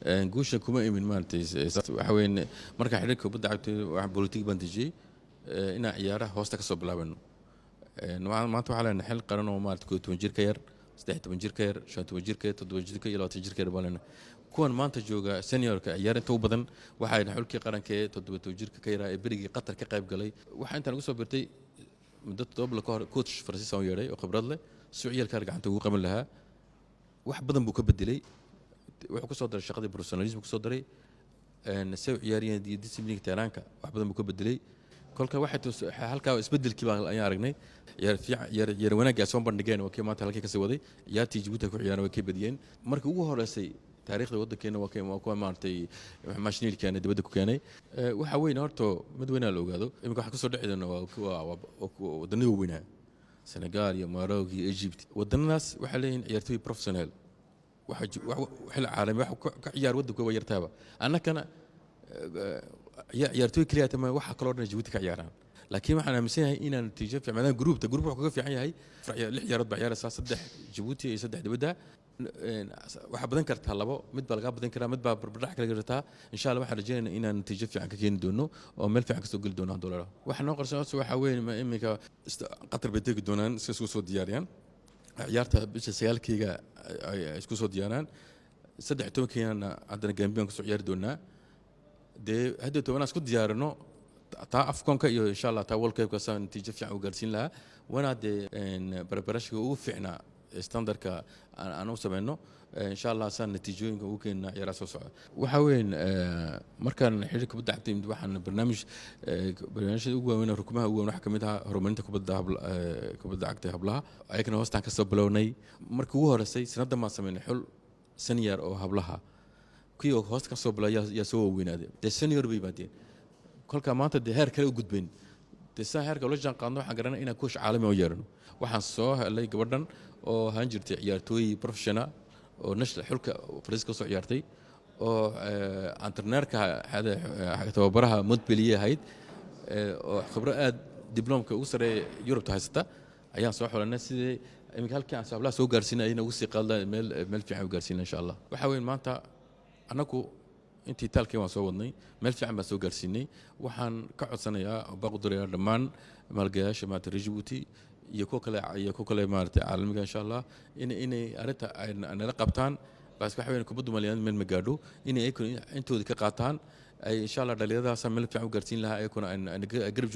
Guusha kuma imin maaragtay. Waxa weyn marka xidhiirka kubadda cagta waxaan bolotig baan dejiyey inaan ciyaaraha hoosta kasoo bilaabano. Maanta waxaa leenahay xil qaran oo maarata 11 jir ka yar, 13 jir ka yar, 15 jir ka yar, 7 jir ka iyo 20 jir ka yar baan leenahay. Kuwan maanta jooga seniorka ciyaar inta u badan waxay xulkii qaranka ee 17 jirka ka yaraa ee berigii Qatar ka qayb galay. Waxaa intaan ugu soo birtay muddo 7 bilood ka hor coach Faransiis aan u yeedhay oo khibrad leh si ciyaalka gacanta ugu qaban lahaa. Wax badan buu ka bedelay. Wuxuu ku soo daray shaqadii professionalism ku soo daray, say u ciyaariyeen iyo disciplineka teeraanka wax badan buu ka bedelay. Kolka waxay tus halkaa isbedelkii baa ayaan aragnay. Ciyaar fiican, ciyaar wanaagga ay soo bandhigeen waa kii maanta halkii kasii waday. Ciyaartii Jabuuti ku ciyaareen way ka badiyeen. Markii ugu horeysay taariikhda waddankeena waa waa kuwa maaragtay match nul keenay dibadda ku keenay. Waxa weyn horta mid weynaa la ogaado, iminka waxa kasoo dhici doona waa waddanada waaweynaa, Senegal iyo Maroc iyo Egypt. Waddanadaas waxay leeyihiin ciyaartooy professional, waxa xil caalami wax ka ciyaar waddanka waa yartaaba. Annakana ciyaartooy keliya tama waxa kaloo dhan Jabuuti ka ciyaaraan, laakiin waxaan aaminsan yahay inaan natiijo fiican, maadaama groupka wuxuu kaga fiican yahay lix ciyaarood baa ciyaaraysaa, saddex Jabuuti iyo saddex dibadda. Waxaa badan kartaa labo mid baa lagaa badan karaa, mid baa barbardhac kala kartaa. Insha Allah waxaan rajaynaynaa inaan natiijo fiican ka keeni doono oo meel fiican kasoo geli doono hadduu la. Waxa noo qarsan horta waxaa weeye iminka Qatar bay tegi doonaan si isku soo diyaariyaan ciyaarta bisha 9-keyga ay isku soo diyaaraan. 13-keena haddana Gambiyan kusoo ciyaari doonaa. Dee haddii tobanaa isku diyaarino taa AFCONka iyo insha Allah taa World Cupka saa natiijo fiican u gaarsiin lahaa, wana dee barbaraashka ugu fiicnaa standardka aan u sameyno insha Allah saan natiijooyinka ugu keenna ciyaaraha soo socda. Waxaa weyn markaan xiriirka kubadda cagta yimid, waxaan barnaamijyada ugu waaweyn, rukumaha ugu waaweyn waxaa ka mid ahaa horumarinta kubadda cagta hablaha. Ayagana hoostaan ka soo bilownay. Markii ugu horeysay sanaddan baan sameynay xul senior oo hablaha. Kii oo hoosta ka soo bilay yaa soo waaweynaaday, dee senior bay yimaadeen. Kolka maanta dee heer kale u gudbayn, dee saa heerka ula jaan qaadno, waxaan garanay inaan coach caalami oo yeerano. Waxaan soo helay gabadhan oo ahaan jirtay ciyaartooy professional oo national xulka Faransiiska kasoo ciyaartay oo entraîneurka tababaraha Montpellier ahayd oo khibro aad dibloomka ugu sarreeya Yurubta haysata ayaan soo xulanay. Sidii iminka halkii aan hablaha soo gaarsiinay ayna ugu sii qaadla meel fiican u gaarsiinay insha Allah. Waxaa weyn maanta annagu intii taalkii waan soo wadnay, meel fiican baan soo gaarsiinay. Waxaan ka codsanayaa oo baaq u dirayaa dhammaan maalgalayaasha maarata reer Jabuuti iyo kuwa kale maarata caalamiga insha Allah inay arrinta ay nala qabtaan. Bas waxa weyn kubaddu Maliyaanad meel ma gaadho, inay ayakuna intooda ka qaataan ay insha Allah dhalinyaradaasa meel fiican u gaarsiin lahaa ayakuna ay garab.